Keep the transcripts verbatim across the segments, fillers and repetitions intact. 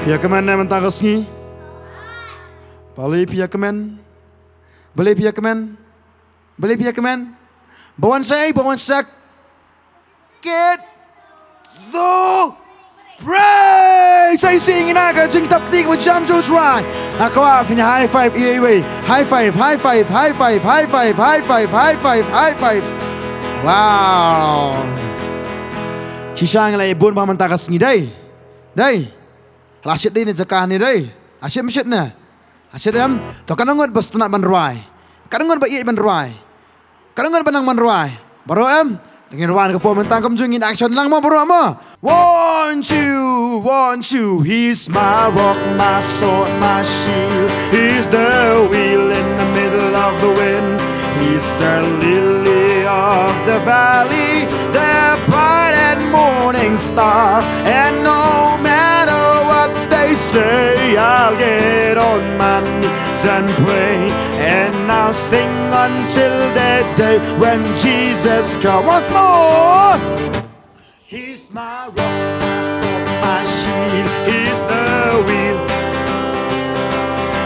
Phi ïa kmen ne mynta ka sngi? Balei phi ïa kmen? Balei phi ïa kmen? Balei phi ïa kmen? Ba wan sa ei, ba wan sa kit. So praise. Sa ïa sing ïa ka jingtap kti ba jam shu try. Nga kwah phin high five ïa iwei. High five, high five, high five, high five, high five, high five, high five. Wow. Shisha ngi la ïa bun bha mynta ka sngi, dei. Dei. La shit dei ne jaka ne, dei. La shit, ym shit ne? La shit em? To katno ngut ba sngewtynnat ban rwai? Katno ngut ba ïeit ban rwai? Katno ngut ba nang ban rwai? Baroh em? Te ngin rwai na ka por mynta, kumjuh ngin action lang mo baroh mo. One, two, one, two. He's my rock, my sword, my shield. He's the wheel in the middle of the wind. He's the lily of the valley, the bright and morning star. And no matter what they say, I'll get on my knees and pray. And I'll sing until the day when Jesus comes. Once more. He's my rock, my sword, my shield. He's the wheel.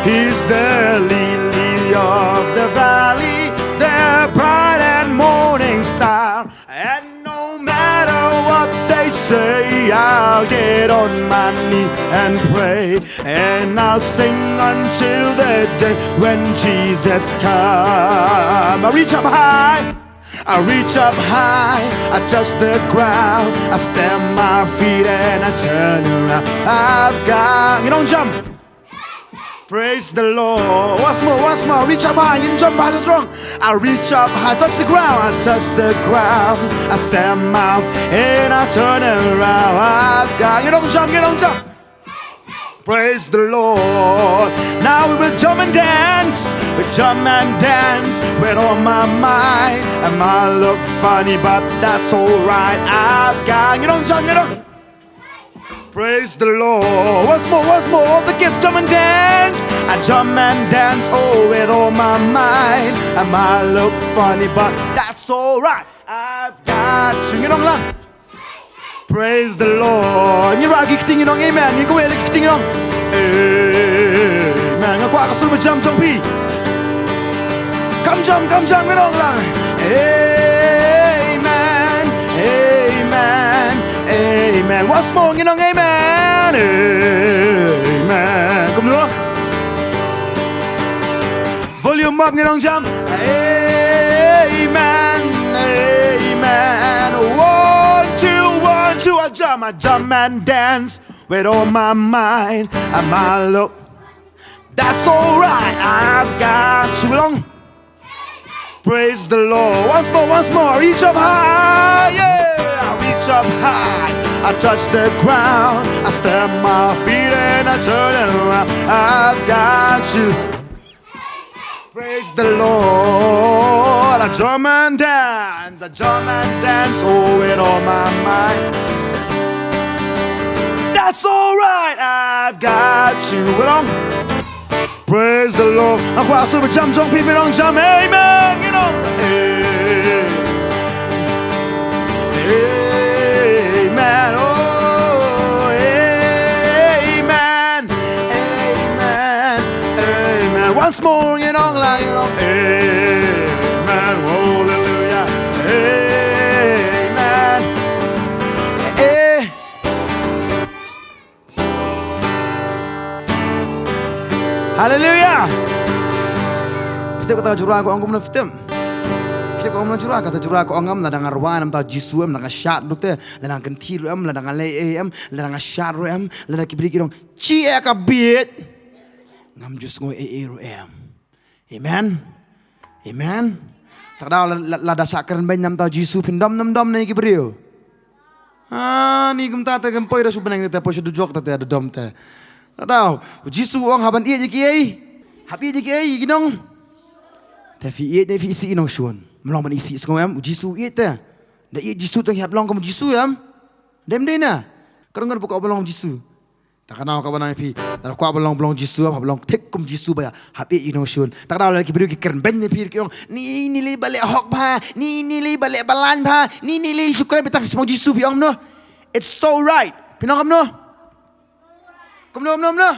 He's the lily of the valley, the bright and morning star. And no matter what they say, I'll get on my knee and pray. And I'll sing until the day when Jesus comes. I reach up high. I reach up high, I touch the ground, I stamp my feet and I turn around. I've got, ngin ong jam. Praise the Lord. Once more, once more. Reach up high, ngin jam bha strong. I reach up high, touch the ground, I touch the ground, I stamp my feet and I turn around. I've got, ngin ong jam, ngin ong jam. Praise the Lord. Now we will jump and dance. We jump and dance with all my might. I might look funny, but that's alright. I've got, ngin ong jam, ngin ong. Praise the Lord. Once more, once more. All the kids jump and dance. I jump and dance, oh, with all my might. I might look funny, but that's alright. I've got you. Ngin ong lang. Praise the Lord. Ngi rah ki kti, ngin ong amen. Ngi kawei la ki kti, ngin ong amen. Nga kwah ka sur ba jam jong phi. Kam jam, kam jam, ngin ong lang. Amen. Amen. Amen. Once more, ngin ong amen. Amen. Kumno? Volume up, ngin ong jam. Amen, amen. One, two, one, two. I jump, I jump and dance with all my might. I might look. That's alright. I've got you along. Praise the Lord. Once more, once more. I reach up high. Yeah. I reach up high. I touch the ground. I stamp my feet and I turn around. I've got you. Praise the Lord. I jump and dance. I jump and dance. Oh, with all my might. That's alright. I've got you along. Praise the Lord. Nga kwah sur ba jam jong phi, phi ong jam. Amen. Ngin ong. Amen. Oh, amen. Amen. Amen. Once more, ngin ong lang, ngin ong. Amen. Hallelujah. Amen. Eh. Hallelujah. Phi tip kata ka jura ka ong kumno, phi tip? Phi tip ka ong kumno jura, kata jura ka ong em, lada nga rwai namar Jisu em, lada nga shad ruh te, lada nga kynthih ruh em, lada nga leh ei em, lada nga shad ruh em, lada ki briew ki ong, "Shi eh ka bieit." Ngam ju sngew ei ei ruh em. Amen. Amen. Te ka daw la, la, lada shah kren beiñ namar Jisu, phin dom ne ym dom ne ki briew? Ah, ni kumta te, kem poi da shu bneng te, poi shu dujok te, te da dom te. Te ka daw, u Jisu u ong, hap ban ïeit ïa kiei? Hap ïeit ïa kiei, ki nong? Te phi ïeit ne phi isih, ki nong shun? Ym long ban isih, sngew em, u Jisu u ïeit te. Da ïeit Jisu te ngi hap long kum Jisu em? Dem dei na. Ka rong ngan buka ba long Jisu. Te ka daw ka ba nang ïa phi, lada kwah ban long, ban long Jisu, hap long thik kum Jisu ba ïa, hap ïeit ïa ki nongshun. Te ka daw lada ki briew ki kren beiñ ïa phi, ki ong, "Ni, ni lei ba leh hok bha, ni, ni lei ba leh balang bha, ni, ni lei shu kren beit tang shaphang Jisu," phi ong kumno? It's so right. Phi ong kumno? Kumno, kumno, kumno?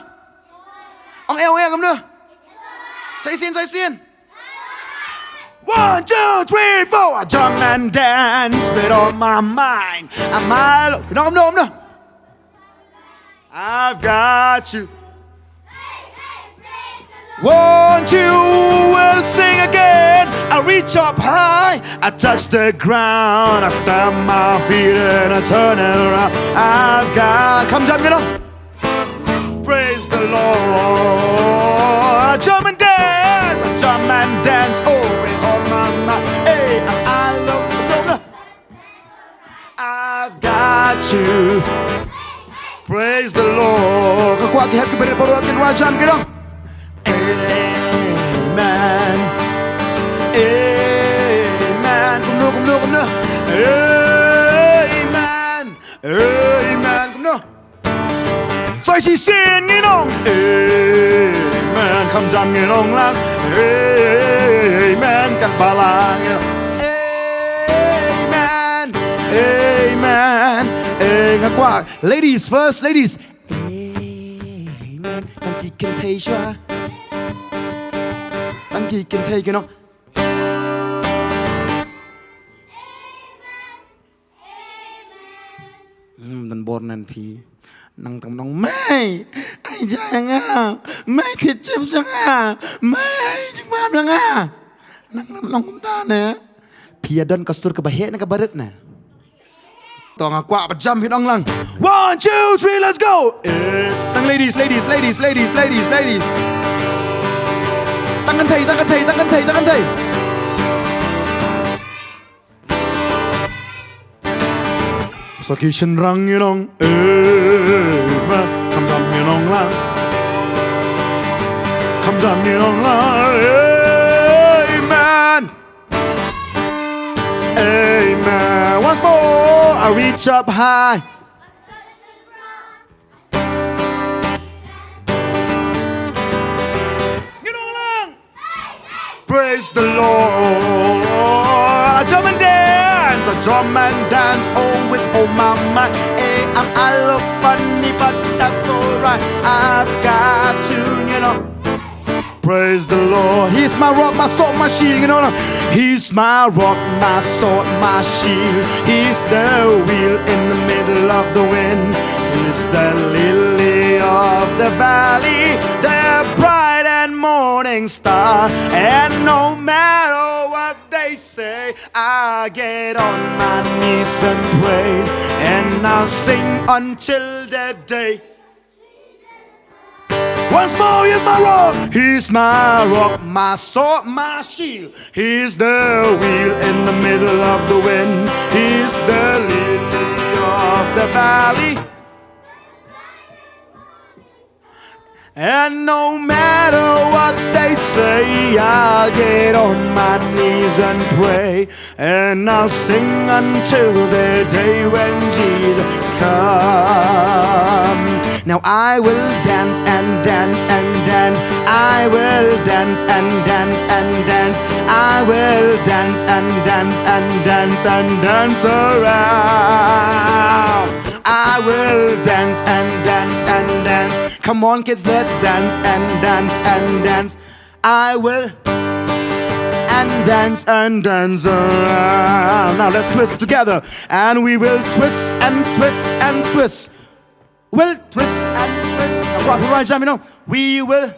Ong eh, ong eh, kumno? Sa shisien, sa shisien. One, two, three, four. I jump and dance with all my mind. I'm all, kumno, kumno, kumno? I've got you. One, two, we'll sing again. I reach up high, I touch the ground, I stamp my feet and I turn around. I've got, kham jam, you know. Praise the Lord. I jump and dance, I jump and dance. Oh, with all my mind. Hey, I, I love the Lord. I've got you. Praise the Lord. Ka kwah ki hep ki barit baroh kin rajam ki dong. Amen. Amen. Kumno, kumno, kumno. Amen. Amen. Kumno. Sa shisien ngin ong. Amen. Kham jam ngin ong lang. Amen. Kan balang ngin ong. Amen. Amen. Eh, nga kwah. Ladies first, ladies. Amen. Tang ki kynthei shuwa. Tang ki kynthei kin ong. Hmm, don bor nan phi. Nang tang nong mai. Ai ja ïa nga. Mai thit chip ïa nga. Mai jingbam ïa nga. Nang tang nong kumta ne. Phi ïa don ka sur kaba heh ne kaba rit ne. To nga kwah ba jam hi dong lang. One, two, three, let's go. Eh, tang ladies, ladies, ladies, ladies, ladies, ladies. Tang kynthei, tang kynthei, tang kynthei, tang kynthei. Sa ki shynrang ngi ong, amen. Kham jam ngi ong lang. Kham jam ngi ong lang. Amen. Amen. Once more, I reach up high. Ngi ong lang. Praise the Lord. I jump and dance, I jump and dance, oh, with all my might. Eh, I'm a little funny, but that's alright. I've got you, you know. Praise the Lord. He's my rock, my sword, my shield, you know. He's my rock, my sword, my shield. He's the wheel in the middle of the wind. He's the lily of the valley, the bright and morning star. And no matter what they say, I get on my knees and pray, and I'll sing until the day. Once more, he's my rock, he's my rock, my sword, my shield. He's the wheel in the middle of the wind. He's the lily of the valley. And no matter what they say, I'll get on my knees and pray. And I'll sing until the day when Jesus come. Now I will dance and dance and dance. I will dance and dance and dance. I will dance and dance and dance and dance around. I will dance and dance and dance. Come on, kids, let's dance and dance and dance. I will and dance and dance around. Now let's twist together. And we will twist and twist and twist. We'll twist and twist. Now, what, what, you know? We will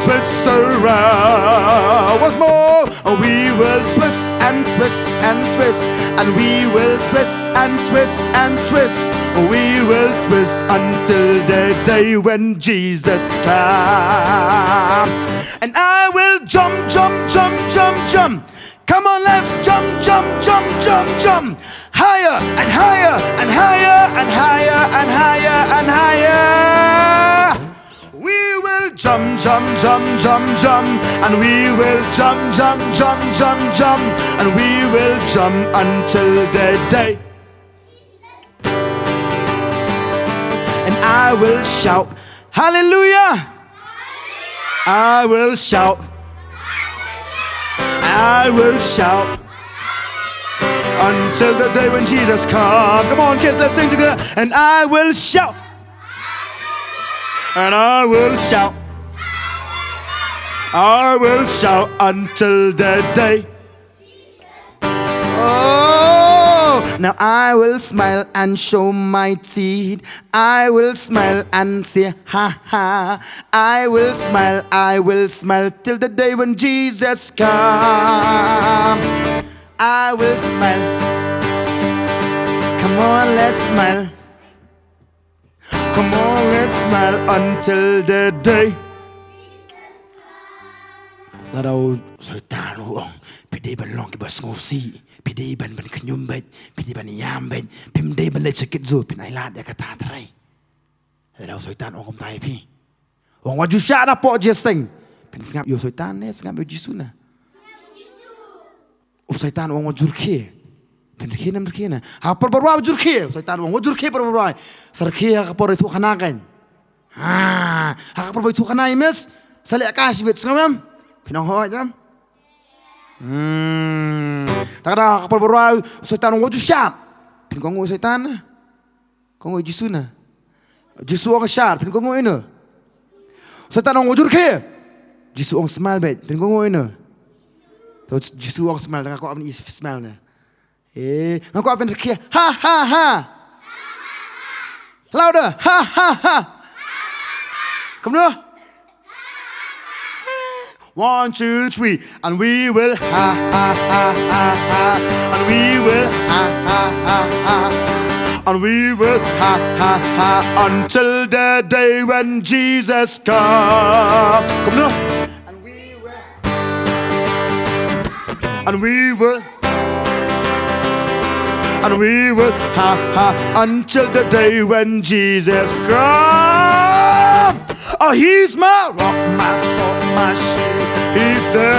twist around. Once more. We will twist and twist and twist. And we will twist and twist and twist. We will twist until the day when Jesus come. And I will jump, jump, jump, jump, jump. Come on, let's jump, jump, jump, jump, jump. Higher and higher and higher and higher and higher and higher. We will jump, jump, jump, jump, jump. And we will jump, jump, jump, jump, jump. And we will jump until the day. And I will shout, Hallelujah! I will shout. I will shout. Until the day when Jesus comes. Come on, kids, let's sing together. And I will shout. And I will shout. I will shout until the day. Oh, now I will smile and show my teeth. I will smile and say ha ha. I will smile, I will smile till the day when Jesus comes. I will smile. Come on, let's smile. Come on, let's smile until the day. Lada u Soitan u ong, phi dei ban long kiba sngewsih, phi dei ban ban khñium beit, phi dei ban ïam beit, phim dei ban leit sha kit zoo, phin ai lad ïa kata trai. Lada u Soitan u ong kumta ïa phi, u ong wat ju shah na pdeng jingseng, phin sngap ïa u Soitan ne sngap ïa u Jisu na? U Soitan u ong wat ju rkhie. Phin rkhie ne em rkhie na? Ha ka por ba rwai wat ju rkhie. U Soitan u ong wat ju rkhie por ba rwai. Sa rkhie ha ka por ithuh khana kein. Ha, ha ka por ba ithuh khana i miss. Sa leh ka shibit sngewbha em? Phin ong hooid em? Hmm. Te kata ha ka por ba rwai u Soitan u ong wat ju shad. Phin kohnguh ïa u Soitan na? Kohnguh ïa u Jisu na? Jisu u ong shad, phin kohnguh ïano? Soitan u ong wat ju rkhie. Jisu u ong smile beit, phin kohnguh ïano? To Jisu u ong smile, te nga kwah ban i smile na. Eh, nga kwah ban rkhie. Ha ha ha. Louder. Ha ha ha. Kumno? One, two, three, and we will ha ha ha ha ha, and we will ha ha ha ha, and we will ha ha ha until the day when Jesus comes. Kumno? And we will, and we will, and we will ha ha until the day when Jesus comes. Oh, he's my rock, my sword, my shield. He's the,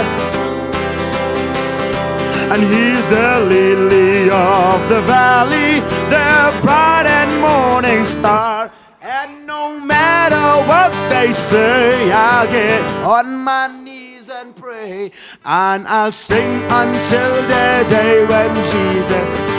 and he's the lily of the valley, the bright and morning star. And no matter what they say, I'll get on my knees and pray. And I'll sing until the day when Jesus.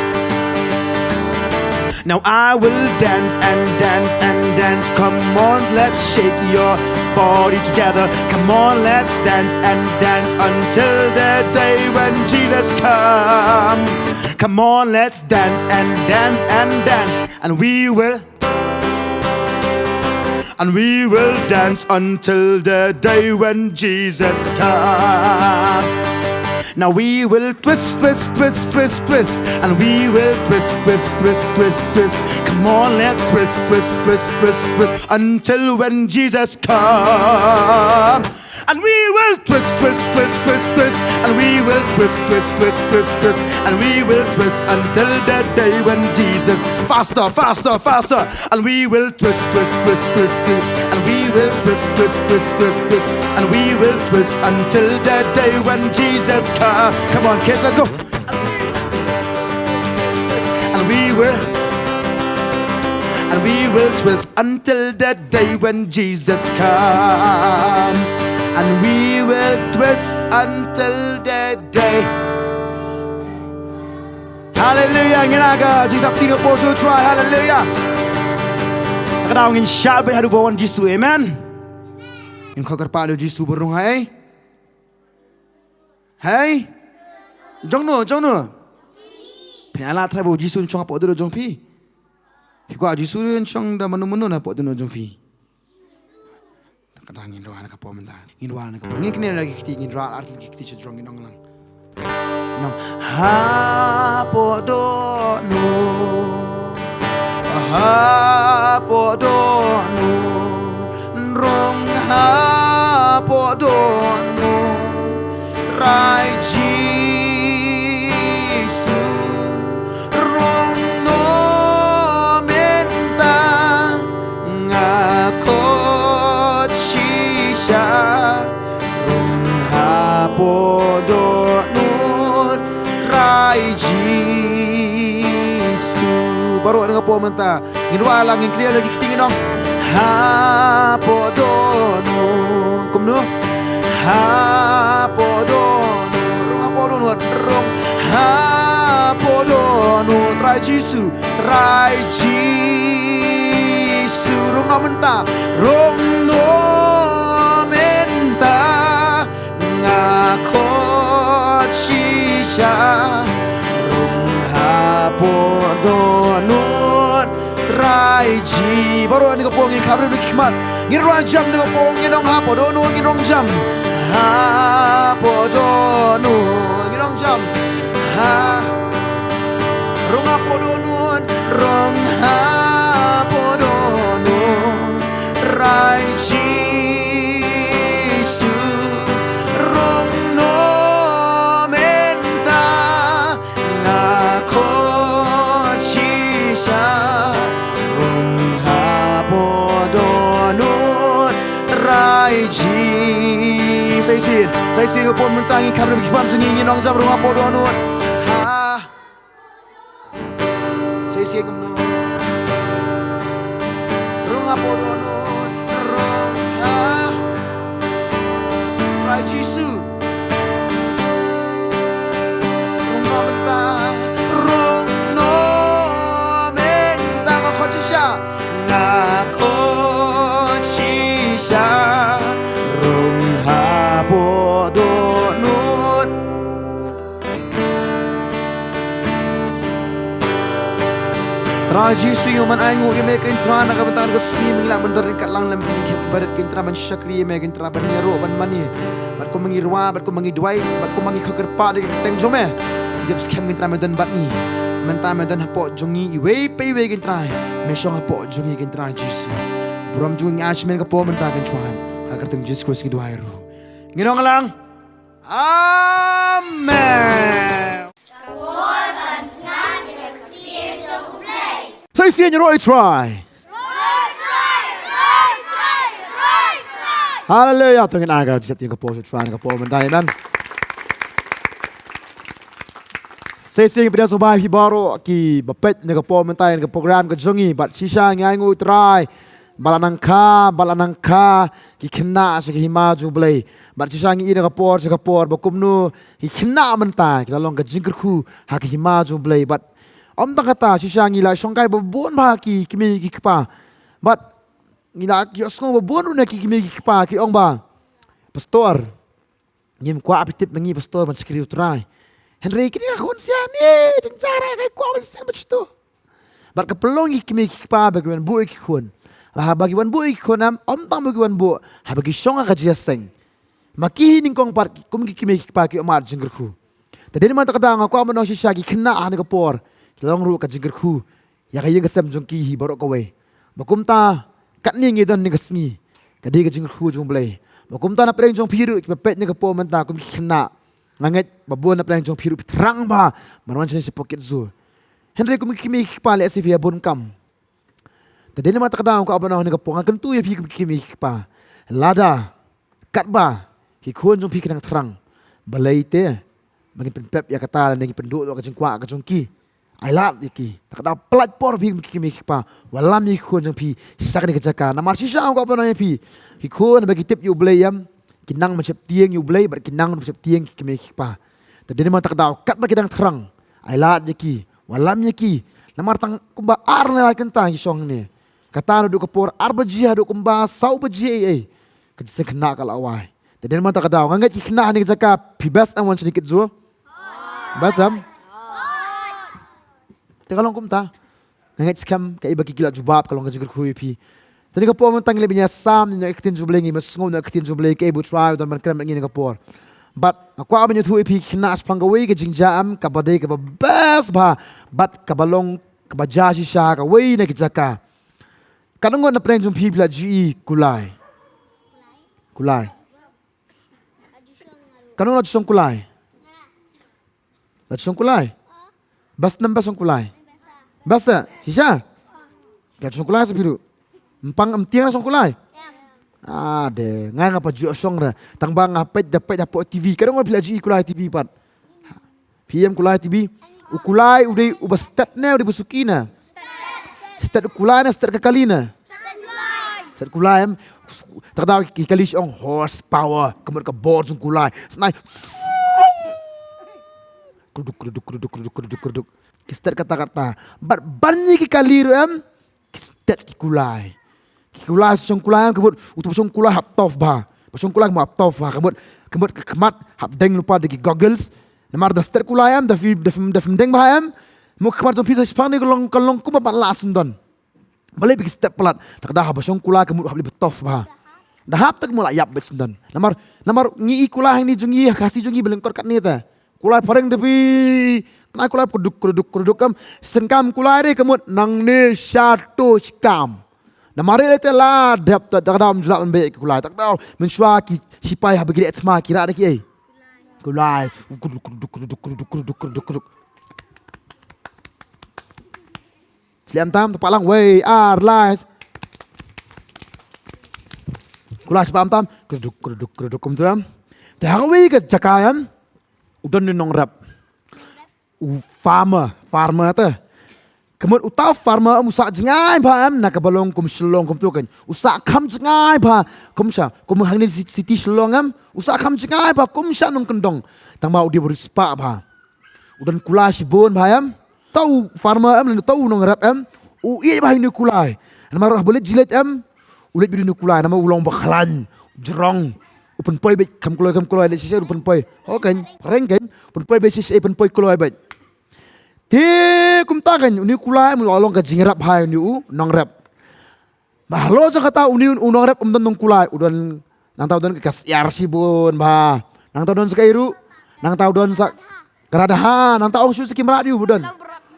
Now I will dance and dance and dance. Come on, let's shake your body together. Come on, let's dance and dance until the day when Jesus comes. Come on, let's dance and dance and dance. And we will And we will dance until the day when Jesus comes. Now we will twist, twist, twist, twist, twist. And we will twist, twist, twist, twist, twist. Come on, let's twist, twist, twist, twist, twist. Until when Jesus comes. And we will twist, twist, twist, twist, twist. And we will twist, twist, twist, twist, twist. And we will twist until the day when Jesus. Faster, faster, faster. And we will twist, twist, twist, twist, twist. And we will twist, twist, twist, twist, twist. And we will twist until the day when Jesus comes. Come on, kids, let's go. And we will, and we will twist until the day when Jesus comes. And we will twist until the day. Hallelujah. Ngin ai ka jingdap kti ka pos u Trai. Hallelujah. Ka daw ngin shad beit haduh ba wan Jisu. Amen. Ngin khot kyrpad ïa u Jisu ba rung ha ei. Hei. Jong no, jong no. Phin ai lad trai ba u Jisu un shong hapoh duh jong phi. Phi kwah u Jisu un shong da mano mano na hapoh duh jong phi. Ka dang ngin rwai na ka por mynta. Ngin rwai na ka por. Ngin kynnoh la ki kti, ngin rwai ar tylli ki kti sha jrong, ngin ong lang. Nong hapoh dohnud, hapoh dohnud, nrung hapoh dohnud, Trai Jisu, rung noh mynta, nga khot shisha, rung hapoh dohnud Trai Jisu. Baroh na ka por mynta. Ngin rwai lang, ngin kynnoh la ki kti, ngin ong. Hapoh dohnud. Kumno? Hapoh dohnud. Rung hapoh dohnud. Rung hapoh dohnud. Jisu, Trai Jisu, rung noh mynta, rung noh mynta, nga khot shisha, rung hapoh dohnud, Trai Ji. Baroh kane ka por ngin khap rim ki khmat, ngin rung jam kane ka por, ngin ong hapoh dohnud, ngin rung jam, hapoh dohnud, ngin rung jam. Ha. Rung hapoh dohnud, rung hapoh dohnud, Trai Jisu, rung noh mynta, nga khot shisha, rung hapoh dohnud, Trai Ji. Sa shisien, sa shisien ka por mynta ngin khap rim ki khmat jong ngi, ngin ong jam, rung hapoh dohnud. Ha. Sa shisien kumno. Rung hapoh dohnud, rung ha. Trai Jisu. Rung noh mynta, rung noh mynta, nga khot shisha, nga khot shisha, rung hapoh dohnud. Trai Jisu, ïa u man ai nguh ïa me ko Trai, na ka bynta ka sngi, me ngi lah ban don ryngkat lang lem bad ki khep ki barit ko Trai, ban shakri ïa me ko Trai, ban ïaroh ban mane. Bad kumba ngi rwai, bad kumba ngi duwai, bad kumba ngi khot kyrpad ïa ka kyrteng jong me, ngi tip skhem ko Trai me don bad ngi. Mynta me don hapoh jong ngi iwei pa iwei ko Trai. Me shong hapoh jong ngi ko Trai Jisu. Burom jong ngi ai sha me ha ka por mynta ko Trai. Ha ka kyrteng Jisu Khrist ngi duwai ruh. Ngi ong lang. Amen. Ka por ban sngap ïa ka ktien jong U Blei. Sa shisien ïaroh ïa u Trai. Haleluya. To ngin ai ka jingïaroh ïa ka por u Trai, ka por mynta, amen. Sa shisien ngi pdiang sngewbha ïa phi baroh kiba peit ïa ka por mynta ïa ka program ka jong ngi, bad shisha ngi ai nguh ïa u Trai ba la nang kha, ba la nang kha ki khynnah sha ka hima jong U Blei. Bad shisha ngi ïohi na ka por sha ka por ba kumno ki khynnah mynta ki la long ka jingkyrkhu ha ka hima jong U Blei. Bad ym tang kata, shisha ngi la shongkai ba bun bha ki kmie ki kpa. Bad ngi la ïohsngew ba bun ruh na ki kmie ki kpa ki ong ba, Pastor, ngim kwah phi tip ma ngi Pastor ban shakri ïa u Trai. Hynrei kine ki khun sha ne jynjar, nga kwah ban sngewbha sha to. Bad ka pynlong ïa ki kmie ki kpa ba ki wan buh ïa ki khun. Bad haba ki wan buh ïa ki khun, em, ym tang ba ki wan buh, haba ki shong ha ka jingïaseng, ma ki hi nyngkong pat, kum ki kmie ki kpa ki ong mar jingkyrkhu. Te dei namar kata ka daw nga kwah ban ong shisha ki khynnah ha kane ka por ki long ruh ka jingkyrkhu ïa ka ïing ka sem jong ki hi baroh kawei. Ba kumta katne ngi don ha kane ka sngi, ka dei ka jingkyrkhu jong U Blei. Ba kumta na pdeng jong phi ruh kiba peit ha kane ka por mynta kum ki khynnah, nga ngeit ba bun na pdeng jong phi ruh phi thrang bha ban wan shane sha Phuket Zoo. Hynrei kum ki kmie ki kpa lehse phi ïa bun kam. Te dei namar kata ka daw nga kwah ban ong ha kane ka por, nga kyntu ïa phi kum ki kmie ki kpa, lada katba ki khun jong phi ki nang thrang, balei te ba ngin pynpep ïa kata lane ngin pynduh noh ka jingkwah ka jong ki? Ai lad ïa ki. Te ka daw pyllait por phi kum ki kmie ki kpa, wallam ïa ki khun jong phi sha kane ka jaka. Namar shisha nga kwah ban ong ïa phi, ki khun ba ki tip ïa U Blei, em, ki nang ban sheptieng ïa U Blei bad ki nang ban sheptieng ki kmie ki kpa. Te dei namar kata ka daw katba ki dang thrang, ai lad ïa ki, wallam ïa ki. Namar tang kumba ar ne lai kynta ki shong hangne. Kata naduh ka por ar baje haduh kumba saw baje ei ei, ka jingïaseng khynnah ka la wai. Te dei namar kata ka daw nga ngeit ki khynnah ha kane ka jaka phi best em wan shane Phuket Zoo. Best em. Te ka long kumta. Nga ngeit skhem kaei ba ki la jubab ka long ka jingkyrkhu ïa phi. Te ha kane ka por mynta ngi leit ban ïasam ïa ka ktien jong U Blei, ngin ïasngew ïa ka ktien jong U Blei, kaei ba U Trai u don ban kren bad ngi ha kane ka por. Bad nga kwah ban ïathuh ïa phi ki khynnah shaphang kawei ka jingjia, em, kaba dei kaba best bha bad kaba long kaba jia shisha ha kawei na ki jaka. Katno ngut na pdeng jong phi phi la ju ïohi kulai? Kulai. Katno la ju shong kulai? La ju shong kulai? Best ne ym best shong kulai? Best, eh? Shisha? La ju shong kulai sa phi ruh? Ym pang ym tieng la shong kulai? Ah, de, nga nga pat ju shong re. Tang ba nga peit da peit hapoh T V. Katno ngut phi la ju ïohi kulai T V pat? Phi ïohi kulai T V? U kulai u dei uba stet ne u dei uba suki ne? Stet u kulai ne stet ka kali ne? Stet kulai, em. Te ka daw ki kali shu ong horse power, ka mut ka bor jong kulai. Snai. Kuduk, kuduk, kuduk, kuduk, kuduk, kuduk. Ki stet katta katta. Bad ban ïa ki kali ruh em, ki stet ki kulai. Ki kulai, shong kulai em, ka mut uto ba shong kulai hap tough bha. Ba shong kulai ka mut hap tough bha. Ka mut, ka mut ka khmat hap deng lypa da ki goggles. Namar da stet kulai em, da phi, da phi, da phim deng bha em, mut ka khmat jong phi sa shiphang ne ka long, ka long kumba ban lah sngewdon. Balei phi ki stet palat? Te ka daw haba shong kulai ka mut hap leh ba tough bha. Da hap te ka mut lah ïap beit sngewdon. Namar, namar ngi i kulai hangne jong ngi, ha Khasi jong ngi ba lyngkot katne te. Kulai phareng te phi. Kane kulai kurduk, kurduk, kurduk em. Sngewkam kulai re ka mut nangne shato shikam. Namar lei te la dep te, te ka daw ym ju lah ban beh ki kulai. Te ka daw mynshuwa ki sipai haba ki leh thma ki rah da kiei? Kulai. Kurduk, kurduk, kurduk, kurduk, kurduk, kurduk, kurduk. Slem tam, tapa lang, wei, ar, lai. Kulai sha pam tam, kerduk, kerduk, kerduk, kumta em. Te ha kawei ka jaka em, u don u nongrep. U farmer, farmer te. Ka mut uta u farmer em u sah jngai bha em, na kaba long kum Shillong kumto kan. U sah kham jngai bha, kum sha, kum hangne ci-, city Shillong em. U sah kham jngai bha, kum sha nongkyndong. Tang ba u dei ba riewspah bha. U don kulai shibun bha em. Uta u farmer em, lane uta u nongrep em, u ïeit bha ïa une u kulai. Namar haba u leit jingleit em, u leit beit ïa une u kulai, namar u long ba khlaiñ, jrong. U pynpoi beit kham kloi, kham kloi, leit shisha u pynpoi. Ho kan, reng kan, u pynpoi beit shisha, u pynpoi kloi beit. Te kumta kan, une u kulai em, u la long ka jingrep ha une u nongrep. Ba halor jong kata une u nongrep um don nongkulai, u don, nangta u don ka syiar shibun bha. Nangta u don sa kaei ruh, nangta u don sa ka radha, nangta ong shuh sa ki mrad u don.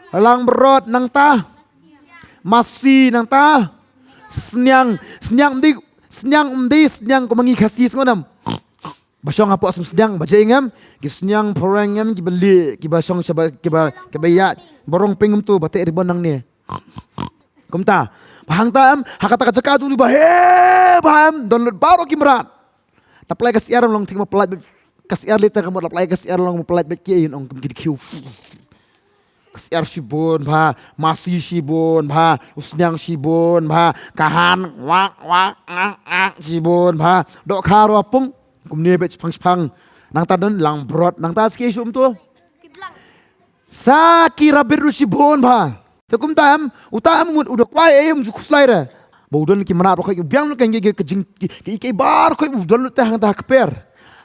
Langbrot, nangta masi, nangta sniang, sniang mdi, sniang mdi, sniang kumba ngi Khasi sngew nam. Ba shong hapoh sem sniang, ba jingem, ki sniang phareng em, kiba lieh, kiba shong shaba, kiba, kiba ïaid, ba rong pink kumto, ba teh ribbon nangne. Kumta, ba hangta em, ha kata ka jaka jong u ba heh bha em, don lut baroh ki mrad. Lap lai ka syiar em long thik ba pyllait beit, ka syiar lei te ka mut lap lai ka syiar long ba pyllait beit kiei ong kum ki dkhiew. Ka syiar shibun bha, masi shibun bha, u sniang shibun bha, ka han wak wak ngak ngak shibun bha. Dohkha ruh pung, kumne beit shipang shipang. Nangta don langbrot, nangta sa kiei shuh kumto. Sa ki rabbit ruh shibun bha. Te kumta em, uta em ngut u da kwai ei um ju khuslai re. Ba u don ki mrad ruh kai u biang lut kan ki, ki, ki jing, ki, ki, ki bar kai u don lut te hangta ha kper.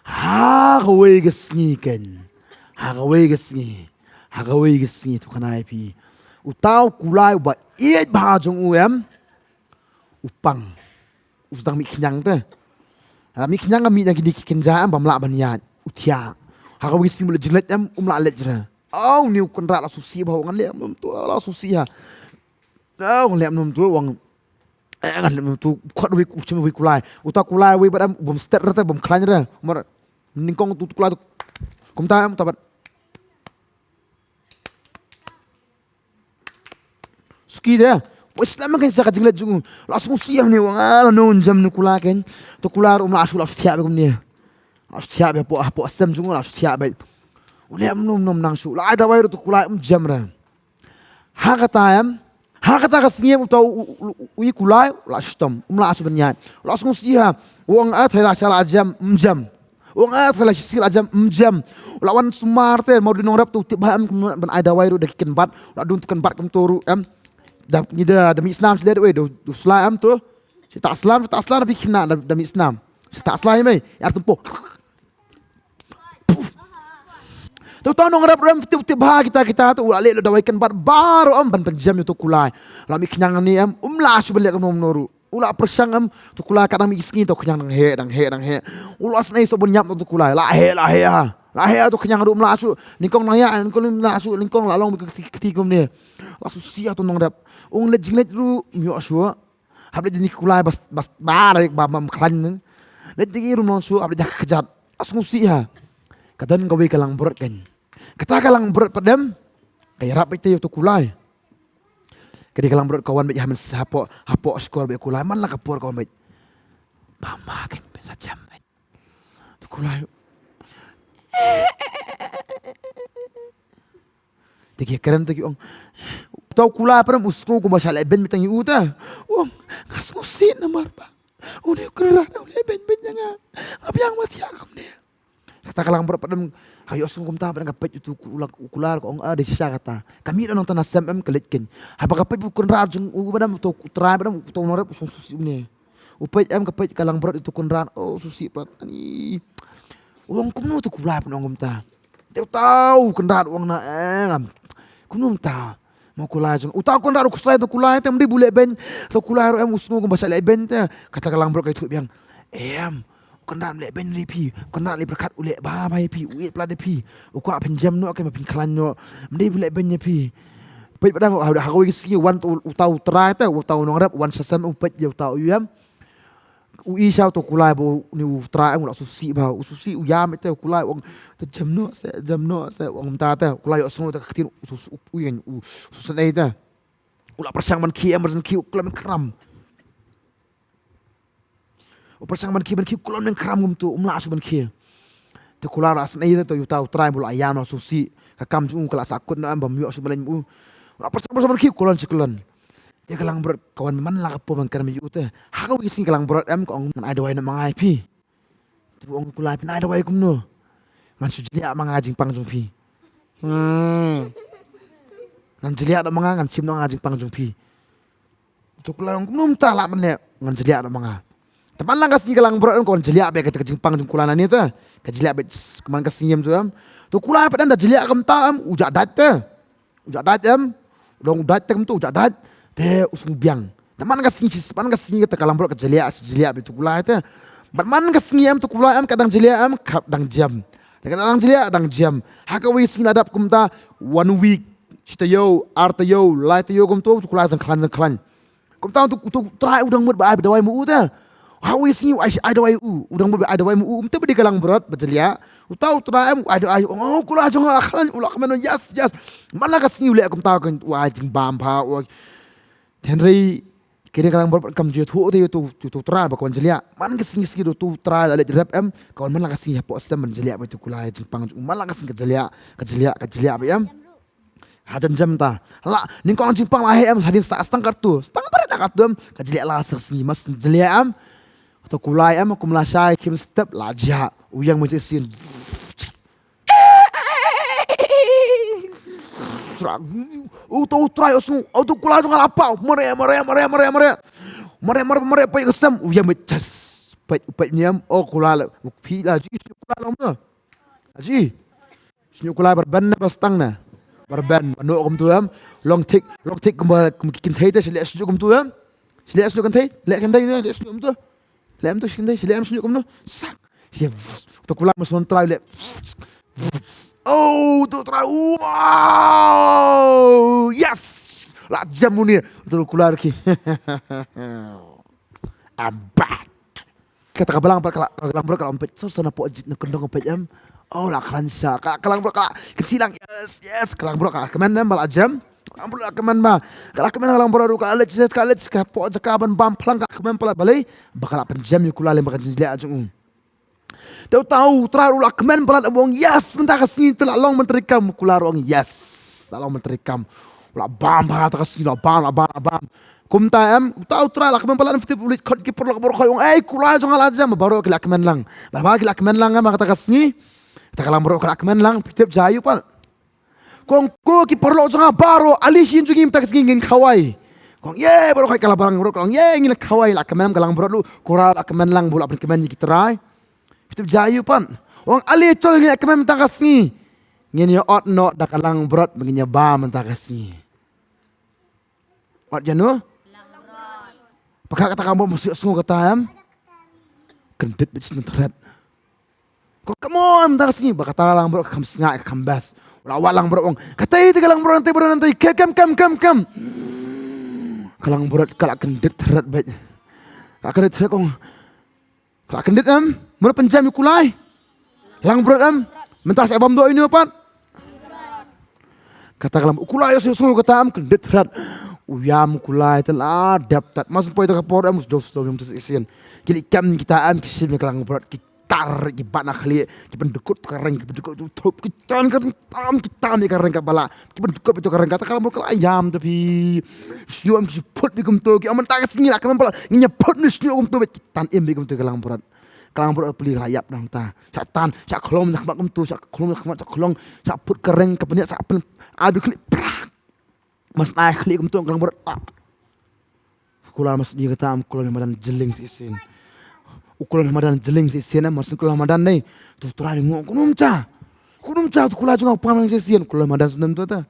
Ha kawei ka sngi kan. Ha kawei ka sngi. Ha kawei ka sngi to kane phi. Uta u kulai uba ïeit bha jong u em. U pang. U sdang mih khñiang te. Ha mih khñiang ka mih na kine ki kynja em bym lah ban ïaid. U thiah. Ha kawei ka sngi u leit jingleit em um lah leit re. Aw, une u kynrad la sngewsih bha, ngan leh kum to, la sngewsih ha. Aw, ngan leh kum to, wan. Eh, ngan leh kum to, khot wei, u shem wei kulai. Uta kulai wei bad em, bym stet re te, bym khlaiñ re. Mar, nyngkong tu kulai tu. Kumta em, uta bad. Suki de. Wei slem kan sa ka jingleit jong u. La sngewsih ne wan, ah, la nong jem ne kulai kan. To kulai um la shu la shu thiah beit kumne. La shu thiah beit hapoh, hapoh sem jong u la shu thiah beit. U leh kum no kum no nang shu. La ai dawai ruh to kulai um jem re. Ha kata em, ha kata ka sngi em uta u, u, u, u, u kulai, u la shitom, um lah shuh ban ïaid. U la sngewsih ha, u ong, ah, tharai la shu la jem, um jem. U ong, ah, tharai la shu la jem, um jem. U la wan sumar te, ma u dei u nongrep te u tip bha em, kum ban ai dawai ruh da ki kynbat, u la dun tu kynbat kumto ruh em. Da, ngi da, da mih snam shu leh wei, da, da u sla em to. Shi ta slam, shi ta slam, da bi khynnah, da, da mih snam. Shi ta slam, mei, ar tumpo. Te uta u nongrep rem tip tip bha kita kita te u la leh lut dawai kynbat baroh em ban pynjem ïa uta u kulai. La mih khñiang ne em, um lah shuh ban leh kumno kumno ruh. U la pyrshang em, uta u kulai kat dang mih ki sngi uta u khñiang dang heh, dang heh, dang heh. U la snei shuh ban ïap na uta u kulai. La heh, la heh ha. La heh uta u khñiang ruh um lah shuh. Nyngkong nang ïa, nyngkong um lah shuh, nyngkong la long beit ka kti, kti kumne. La sngewsih ha uta u nongrep. Ong leit jingleit ruh, um ïoh shuh. Hap leit jngi ki kulai bas, bas, ba, ba, ba, ba, khlaiñ ne. Leit jngi rum long shuh, hap leit jaka kjat. As sngewsih ha. Ka don kawei ka langbrot kan. Kata ka langbrot pat em. Ka ïarap beit te ïa uta u kulai. Ka dei ka langbrot ka wan beit ha man sa hapoh, hapoh shkor beit u kulai. Man la ka por ka wan beit. Ba ma kan beit sa jem beit. Uta u kulai. Te ki kren te ki ong. Uta u kulai pyrem u sngew kumba shah leh beiñ beit tang ïa u te. U ong, nga sngewsih namar ba une u kynrad u leh beiñ beit ïa nga. Nga biang ba thiah kumne. Ka Kata ka langbrot pat em, ha ïohsngew kumta pat em ka peit utu u kula, u kula ruh ka ong, ah, dei shisha kata. Ka mih noh nangta na sem em ka leit keiñ. Haba ka peit u kynrad jong u pat em, uto u trai pat em, uto u nongrep u shu sngewsih une. U peit em ka peit ka langbrot uto u kynrad, oh, sngewsih pat. Ani. U ong kumno uto u kula pat em u ong kumta. Te uto u kynrad u ong na em. Kumno mynta. Mo u kula jong. Uto u kynrad u khuslai uto u kula te, ym dei ba u lehbeiñ. Uto u kula ruh em u sngew kumba shah lehbeiñ te. Kata ka langbrot ka ïathuh biang. Em. U kynrad ym lehbeiñ re phi. U kynrad leh pyrkhat u leh bha bha ïa phi. U ïeit palat ïa phi. U kwah phin jem noh, ka ma phin khlaiñ noh. Ym dei ba u lehbeiñ ïa phi. Peit pat em, ha, ha kawei ka sngi wan uto u trai te, uto u nongrep, wan sha sem u peit ïa uto u ïam. U i sha uto u kula ba une u trai em u la sngewsih bha, u sngewsih u ïam te, u kula u ong, te jem noh seh, jem noh seh, u ong mynta te, u kula ïohsngew te ka ktien u sngewsih, u, u ïeng, u sngewsih te. U la pyrshang ban khie em, pyrshang khie u kloi mynkhram. U pyrshang ban khie, ban khie u kloi mynkhram kumto, um lah shuh ban khie. Te u kula u la sngewsih te, uto u trai ba u la ïam u la sngewsih. Ka kam jong u ka la sahkut noh em, bym ïoh shuh ban leit ma u. U la pyrshang, pyrshang ban khie u kloi shi kloi. Te ka langbrot ka wan man la ka por ban kren bad u te. Ha kawei ka sngi ka langbrot em ka ong ngan ai dawai noh ma nga ïa phi. Te u ong u kula phin ai dawai kumno? Ngan shu jliah ma nga jingpang jong phi. Hmm. Ngan jliah noh ma nga, ngan shim noh ma nga jingpang jong phi. Uto u kula u ong kumno mynta lah ban leh, ngan jliah noh ma nga. Te man la ka sngi ka langbrot em ka wan jliah beit kata ka jingpang jong u kula nangne te. Ka jliah beit man ka sngi em tu em. Uto u kula pat em da jliah kumta em u jah dait te. U jah dait em. U dang u dait te kumto u jah dait. Te u sngewbiang. Te man ka sngi shi, man ka sngi kata ka langbrot ka jliah, jliah beit uto u kula te. Bad man ka sngi em uto u kula em ka dang jliah em ka dang jem. Ka dang jliah dang jem. Ha kawei ka sngi la dap kumta one week. Shi taïew, ar taïew, lai taïew kumto uto u kula jong khlaiñ jong khlaiñ. Kumta uto, uto u trai u dang mut ba ai dawai ma u te. Ha kawei ka sngi u ai, ai dawai u, u dang mut ba ai dawai ma u, um tip ba dei ka langbrot ba jliah. Uto u trai em u ai dawai, oh, u kula jong nga khlaiñ, u la kmen, yes, yes. Man la ka sngi u leh kumta u ai jingbam bha, u. Hynrei ka dei ka langbrot kam ju ïathuh te ïa uto, uto u trai ba ka wan jliah. Man ka sngi, sngi uto u trai la leit rep em, ka wan man la ka sngi hapoh sem ban jliah beit uto u kula jingpang, man la ka sngi ka jliah, ka jliah, ka jliah beit em. Ha jan jem ta. La, nyngkong jingpang la heh em, hadien sa, stang katto. Stang barit katto em. Ka jliah la sa sngi, mas jliah em. Uto u kula em, kum la shai, khim step, la jah. U ïeng mynta sien. Uto u trai u sngew, uto u kula jong nga la pau. Mareh, mareh, mareh, mareh, mareh. Mareh, mareh, mareh, peit ka sem. U ïeng mynta. Peit, peit ne em, oh kula la. Phi la ju i kula long na. La ju i. Shñiuh kulai ba rben ne ba stang ne? Ba rben, ba noh kumtu em. Long thik, long thik kumba, kum ki kynthei te, shu leh shñiuh kumtu em. Shu leh shñiuh kynthei, leh kynthei ne, leh shñiuh kumtu. Leh kumtu shi kynthei, shu leh em shñiuh kumtu. Sak. Shu leh, to kulai ma son trai leh. Oh, to trai. Wow! Yes! La jem uni. To kulai ki. I'm back. Kata ka balang pat ka la, ka langbrot ka la ym peit. So, so na pok jit na kyndong peit em. Oh, la khlaiñ sha. Ka, ka langbrot ka la kynti lang. Yes, yes. Ka langbrot ka la kmen em, ba la jem. Ka langbrot la kmen ba. Ka la kmen ka langbrot ruh ka la leit, ka la leit ka pok jaka ban bam phlang ka la kmen palat balei. Ba ka la pynjem ïa u kulai lem ba ka jingïaleh jong u. Te uta u trai ruh la kmen palat, u ong, yes, mynta ka sngi te la long ban treikam. U kulai ruh u ong, yes, la long ban treikam. La bam bha ta ka sngi, la bam, la bam, la bam. Kumta em, uta u trai la kmen palat, em, tip u leit khot ki paralok baroh, u ong, ei, kulai jong nga la jem, baroh ki la kmen lang. Baroh ki la kmen lang em, kata ka sngi. Kata ka langbrot ka la kmen lang, tip jia aïu pat. Kong ko ki paralok jong nga baroh, ale sha ïing jong ngi mynta ka sngi ngin khawai. Kong, ye, baroh ka la balang baroh, kong, ye, ngin la khawai, la kmen ka langbrot ruh, kora la kmen lang, ba la pynkmen ïa ki trai. Tip jia aïu pat. Ong, ale chol, ngin ïa kmen mynta ka sngi. Ngin ïa ot noh da ka langbrot ba ngin ïa bam mynta ka sngi. Ot ïano? Paka kata ka mo masi sngew kata em. Kyndit bit sngewthret. Ko, come on, mynta ka sngi ba kata ka langbrot ka kham sngaid, ka kham best. U la wad langbrot, ong, katei te ka langbrot, nangtei baroh, nangtei, kem, kem, kem, kem. Ka langbrot ka la kyndit thret bit. Ka kyndit thret, ong, ka la kyndit em, mano pynjem ïa u kulai? Langbrot em, mynta sa bam doh ïano pat? Kata ka langbrot, u kulai ïohsngew kata em, kyndit thret. U ïam u kulai te la dep tat. Mas poi ta ka por em, u sdang sdang ïam tu sien. Ki leit kem kita em, ki shim ïa ka langbrot, ki tar, ki bat na khlieh, ki pyndkut ka reng, ki pyndkut tu thup, ki tan ka tam, ki tam ïa ka reng kaba la, ki pyndkut tu ka reng, kata ka langbrot ka la ïam ta phi. Shñiuh em ki phut beit kumtu, ki ong mynta ka sngi la kmen palat, ngin ïa phut ne shñiuh kumtu beit, ki tan im beit kumtu ka langbrot. Ka langbrot pli ka la ïap nangta. Shah tan, shah khlong na khmat kumtu, shah khlong na khmat, shah khlong, shah put ka reng ka bniat, shah pyn ai bi khlieh prak. Mar shu ai khlieh kumtu ka langbrot. Ah. Kular mar shu ïa kata, um kular madan jylliew shisien. U kular madan jylliew shisien, mar shu kular madan ne. Tu trai ngo kumno cha. Kumno cha tu kular jong nga u pang shisien. Kular madan snem tu ta.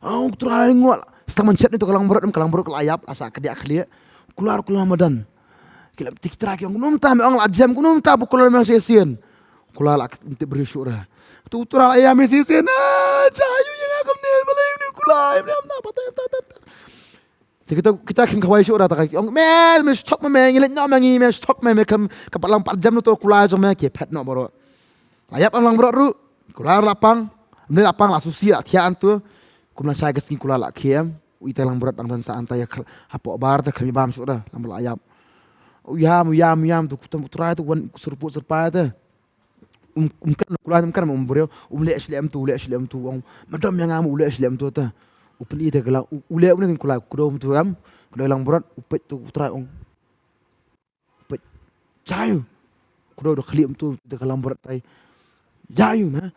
Au, u trai ngo. Stang man shet ne tu ka langbrot, ka langbrot ka la ïap, la shah kdiah khlieh. Kular, kular madan. Ki la tik trai ki ong kumno ta, me ong la jem kumno ta, bu kular me shisien. Kular la tip briew shuh ra. Tu trai ïa me shisien. Ah, cha ïa nga kumne, balei ne kular, me na patai ta ta ta. Te kita, kita kham khawai shuh ra ta ka ong, me, me stop me, me, ngi leit noh me ngi, me stop me, me kham, ka pat lang pat jem noh tu kular jong me, ki phet noh baroh. La ïap ka langbrot ruh, kular la pang, mne la pang la susi la thiah tu, kum la shai ka sngi kular la khie, u ite langbrot dang don sa anta ïa khal, hapoh bar te kham ïa bam shuh ra, langbrot la ïap. U ïam, u ïam, u ïam tu, kutam u trai tu, wan surput surpai te. Um, um kan, kular um kan, um briew, um leh shlem tu, u leh shlem tu, ong, madam ïa nga, u leh shlem tu te. U pyn-i te kala, u, u leh u ne kular, kudum tu em, kudum langbrot, u peit tu, u trai ong. Peit. Jayu. Kudum da khlieh um tu, da ka langbrot tai. Jayu, ma.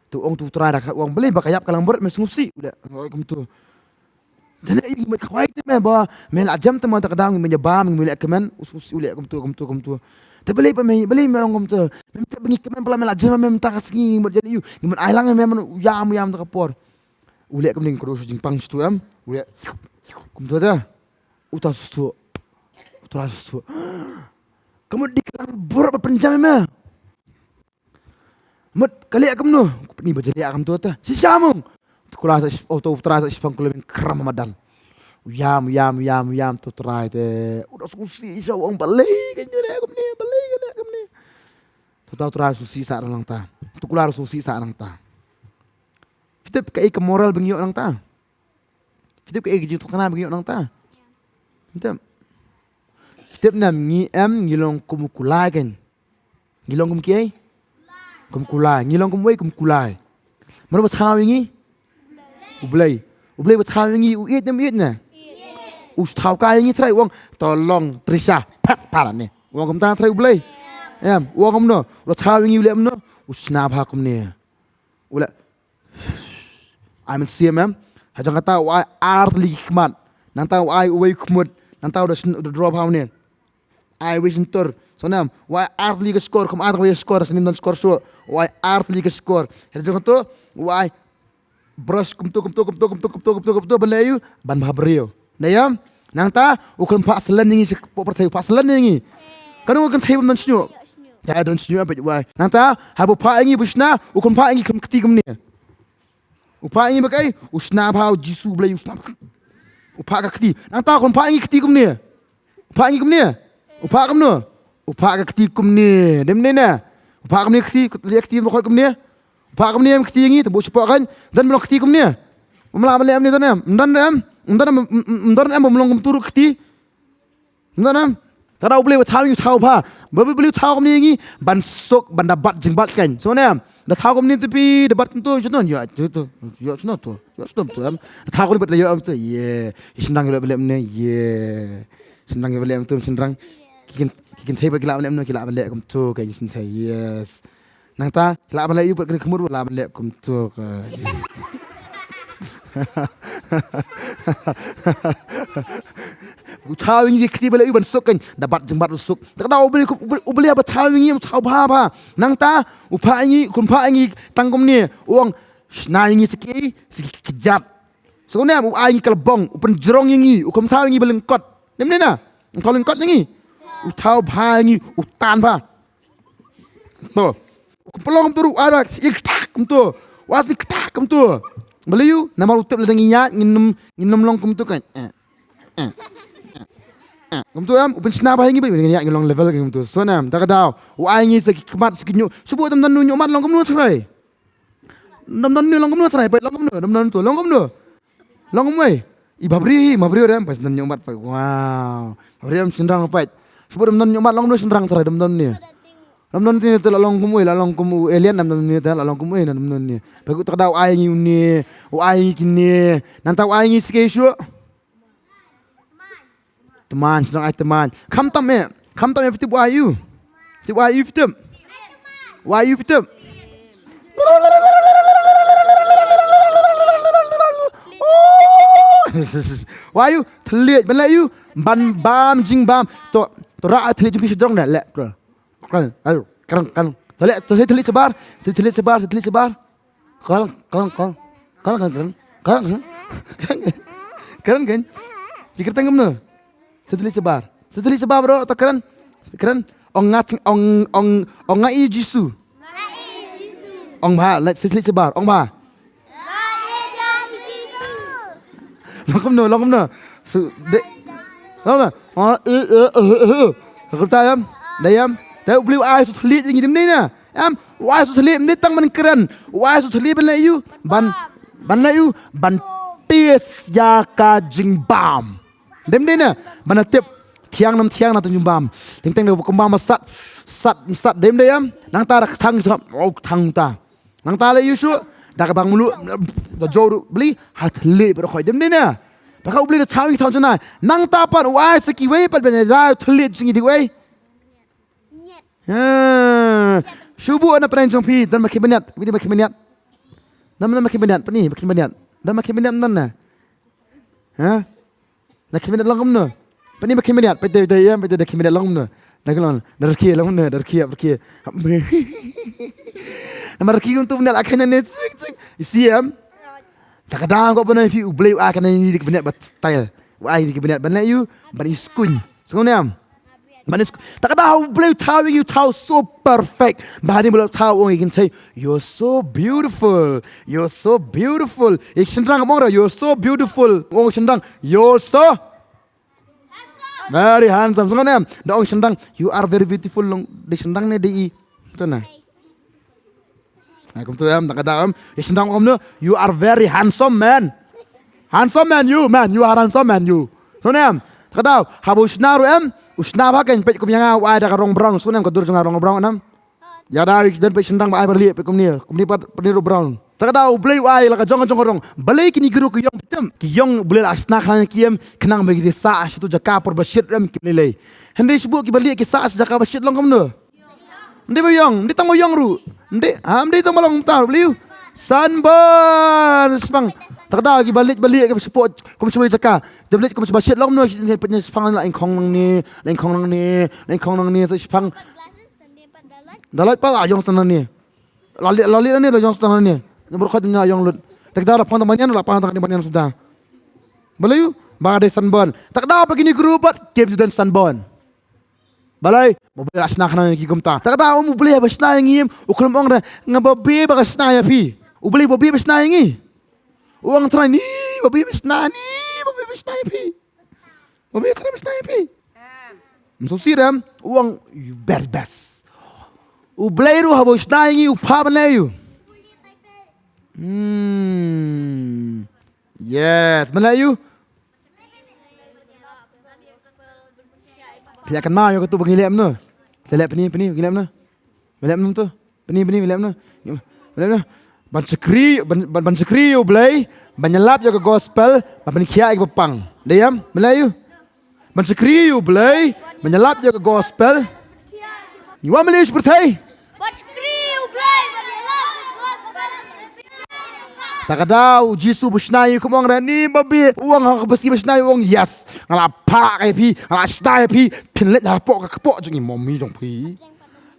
Tu ong tu trai da ka ong, balei ba ka ïap ka langbrot, me sngewsih, u leh, ong kumtu. Te ne ngi mut khawai te me ba, me la jem te ma ta ka daw ngi mut ïa bam, ngi mut leh kmen, u sngewsih u leh kumtu, kumtu, kumtu. Te balei ba me, balei me ong kumtu. Me te ba ngi kmen pala me la jem me mynta ka sngi ngi mut ïa ïu, ngi mut ai lang me man u ïam, u ïam ta ka por. U leh kumne ngi kudum shu jingpang shu tu em, u leh kumtu te. U ta shu tu. U trai shu tu. Ka mut dei ka langbrot ba pynjem me. Mut ka leh kumno? Kumne ba jylliew kumtu te. Shisha mong. Tu kular sa, oh, tu trai sa shipang kular ben kram madan. U ïam, u ïam, u ïam, u ïam tu trai te. U da sngewsih sha u ong balei ka nyu leh kumne, balei ka leh kumne. Tu ta u trai sngewsih sa nangta. Tu kular sngewsih sa nangta. Phi tip kaei ka moral ba ngi ïoh nangta? Phi tip kaei ka jingthokna ba ngi ïoh nangta? Phi tip? Phi tip ne em ngi em ngi long kum u kulai kan. Ngi long kum kiei? Kum kulai. Ngi long kum uei? Kum kulai. Mano ba thaw ïa ngi? U Blei. U Blei ba thaw ïa ngi u ïeit ne em ïeit ne? U thaw ka ïa ngi trai u ong to long Trisha. Pat pat ne. U ong kumta trai u Blei. Em, u ong kumno? U thaw ïa ngi u leh kumno? U shna bha kumne. U leh. Ai mynsiem em. Ha jong kata u ai ar tylli ki khmat. Nangta u ai uwei u khmut. Nangta u da syn-, u da drop ha une. Ai uwei shyntur. Sngewnem. U ai ar tylli ka shkor. Kum ar tylli ka shkor. Sngewnem don shkor shuh. U ai ar tylli ka shkor. Ha jong kato. U ai brush kumto, kumto, kumto, kumto, kumto, kumto, kumto, ban leh ïa u, ban bha briew. Nangta, u kham phah salen ïa ngi sha pyrthei, u phah salen ïa ngi. Kano ka kynthei bym don shñiuh? Ïa, don shñiuh, peit wai. Nangta, haba u phah ïa ngi ba u shna, u kham phah ïa ngi kham kti kumne. U phah ïa ngi ba kaei, u shna bha u Jisu Blei, u shna. U phah ka kti. Nangta, u kham phah ïa ngi kti kumne. U phah ïa ngi kumne. U phah kumno? U phah ka kti kumne. Dei mynne ne? U phah kumne kti, ka kti ba khot kumne. U phah kumne em kti ïa ngi, te buh shapoh kan. Don ba long kti kumne. Ba mlah ban leh kumne don em. Don em. Don em, don em ba long kumtu ruh kti. Don em. Te da U Blei ba thaw ïa ngi u thaw bha. Ba U Blei u thaw kumne ïa ngi ban suk, ban da bat jingbat kan. So ne em. Da thaw kumne te phi da bat kumtu, shano ïa, tu, tu, ïa, shano tu, ïa, shano tu, em. Da thaw kumne bad da ïa, em, tu, ye. Ïa shynrang ïa leh, leh, ne, ye. Shynrang ïa leh, em, tu, shynrang. Ki kyn, ki kynthei bad ki lah ban leh, em, ki lah ban leh kumtu, ka ïa shynthei, yes. Nangta, ki lah ban leh ïa u bad kane ka mut, lah ban leh kumtu, ka. U thaw ïa ngi kti ba leh ïa u ban suk kan, da bat jingbat u suk. Te ka da U Blei, U Blei, U Blei ba thaw ïa ngi, u thaw bha bha. Nangta, u phah ïa ngi, u kham phah ïa ngi tang kumne, u ong, shna ïa ngi sa ki, sa ki kjat. Sa kumne, u ai ïa ngi ka lbong, u pynjrong ïa ngi, u kham thaw ïa ngi ba lyngkot. Dei mynne na, u thaw lyngkot ïa ngi. U thaw bha ïa ngi, u tan bha. To. U pynlong kumtu ruh, u ai ba, i ktak kumtu. U ai i ktak kumtu. Balei ïa u, namar u tip lada ngi ïaid, ngin nym, ngin nym long kumtu kan. Eh. Eh. Eh. Kumtu em, u pynshna bha ïa ngi ba, ngin ïaid, ngin long level kan kumtu. So ne em, da ka daw. U ai ngi sa ki khmat, sa ki ñiuh. Shu buh dam dan u ñiuh mat long kumno trai. Dam don ne long kumno trai, peit long kumno, dam don tu, long kumno. Long kumwei. I bha briew hi, bha briew re em, peit dam don ñiuh mat peit. Wow. Bha briew em shynrang peit. Shu dam don ñiuh mat long kumno shynrang trai, dam don ne. Dam don ne te la long kumwei, la long kum u alien, dam don ne te la long kumwei, dam don ne. Peit ku ta daw ai ngi une, u ai ngi kine. Nangta u ai ngi sike shuh. Tymmen, shynrang ai tymmen. Khamtam eh. Khamtam eh phi tip u ai ïa u. Tip, why you tip? Why you tip? Why you? Thylliej, ban leh you? Ban bam jingbam. To, to rah thylliej jong phi sha jrong ne, leh. Kan, ayo, kan, kan. To leh, to leh thylliej shabar, thylliej shabar, thylliej shabar. Kal, kal, kal. Kal, kal, kal. Kal, kal. Kal, kal. Phi kyrteng kumno? Satelit Sebar. Satelit Sebar, bro, to kren. Kren. Ong nga, ong, ong, ong nga i Jisu. Ong bha, like, Satelit Sebar. Ong bha. Long kumno, long kumno. Su, de. Long kumno. Oh, eh, eh, eh, eh, eh. Ka kumta em. Da em. Te u Blei u ai satelit ïa ngi, ym dei ne. Em, u ai satelit ym dei tang ban kren. U ai satelit ban leh ïa u. Ban, ban leh ïa u. Ban test ïa ka jingbam. Ym dei ne. Ban tip. Thiang ne ym thiang na ka jingbam. Teng teng da kumba ma sat. Sat, sat. Ym dei em. Nangta da ka thang, oh, thang ta. Nangta leh ïa u shuh, da kaba mluh, da jor u Blei, ha thylliej bad khoi, ym dei ne. Ba ka u Blei da thaw i thaw jana. Nangta pat u ai sa kiwei pat ban ïa thylliej jong i dei wei. Ha. Shu buh na pdeng jong phi, don ma khie bniat, phi don ma khie bniat. Don ma khie bniat, phi ma khie bniat. Don ma khie bniat don ne. Ha? Na khie bniat long kumno? Phi ma khie bniat, phi te, phi te, ïa, phi te da khie bniat long kumno? Da ka long, da rkhie long kumno, da rkhie, rkhie. Na ma rkhie kumto bniat la khie ne, sik, sik. Isi em? Ta ka dang ko bniat phi u Blei u ai kane ïa ka bniat ba style. U ai ïa ka bniat ban leh ïa u, ban ïa skuin. Sngewbha ne em? Ban ïa skuin. Ta ka dang u Blei u thaw ïa u thaw so perfect. Ba hadien ba u la thaw u ong ïa ki kynthei, "You're so beautiful. You're so beautiful." Ïa ki shynrang ong ra, "You're so beautiful." Ong shynrang, "You're so very handsome." Sngewbha ne em? Da ong shynrang, "You are very beautiful." Long, dei shynrang ne dei i. To na. Ai, kumto em, ta ka dang em. Ïa shynrang ong kumno, "You are very handsome man. Handsome man you, man. You are handsome man you." Sngewbha ne em? Ta ka dang, haba u shna ruh em, u shna bha kan peit kum ïa nga u ai da ka rong brown. Sngewbha ne em, ka dur jong nga rong brown em. Ïa da, don peit shynrang ba ai ba lieh peit kumne, kumne pat peit ruh brown. Ta ka dang u Blei u ai la ka jong ka jong ka rong. Balei kine ki ruh ki ïong bitim? Ki ïong u Blei la shna khnang ki em, khnang ba ki dei sah sha tu jaka por ba shit em ki lei lei. Hynrei shu buh kiba lieh ki sah sha jaka ba shit long kumno? Ym dei ba ïong, ym dei tang ba ïong ruh. Ym dei, ha, ym dei tang ba long kumta ruh, Blei u. Sunburn, shipang. Ta ka dang kiba lieh, ba lieh kiba shapoh, kum shawei jaka. Kiba lieh kum shaba shit long kumno, shipang la ingkhong nangne, la ingkhong nangne, la ingkhong nangne, sa shipang. Da light pat la ïong tang nangne. La lieh, la lieh nangne, la ïong tang nangne. Ni baroh khoit ïa ïong lut. Ta ka dang la pang tang banyan, la pang tang banyan suda. Balei u? Ba dei sunburn. Ta ka dang ba kine ki ruh pat, kim ju don sunburn. Balei? Ba u Blei la shna khnang ïa ki kumta. Ta ka dang um u Blei ba shna ïa ngi em, u khlem ong re, nga babe ba ka shna ïa phi. U Blei babe ba shna ïa ngi. U ong trai ni, babe ba shna ni, babe ba shna ïa phi. Babe trai ba shna ïa phi. Ym sngewsih em, u ong you very best. U Blei ruh haba u shna ïa ngi u phah ban leh ïa u. Hmm. Yes, ban leh ïa u. Phi ïa kynmaw ïa katu ba ngi leh kumno? Te leh pynï, pynï, ngi leh kumno? Ngi leh kumno tu? Pynï, pynï, ngi leh kumno? Ngi leh kumno? Ban shakri, ban, ban, ban shakri ïa u Blei, ban ïalap ïa ka gospel, ban pynkhiah ïa kiba pang. Dei em? Ban leh ïa u? Ban shakri ïa u Blei, ban ïalap ïa ka gospel. Ngi wan ban leh ïa u pyrthei. Ban shakri ïa u Blei, ban ïalap ïa ka gospel. Ta ka dang u Jisu ba shna ïa u kum ong re ni babe, u ong ha ka ba sngi ba shna ïa u ong yes. Nga la phah ka ïa phi, nga la shna ïa phi, phin leit hapoh ka kpoh jong i mummy jong phi.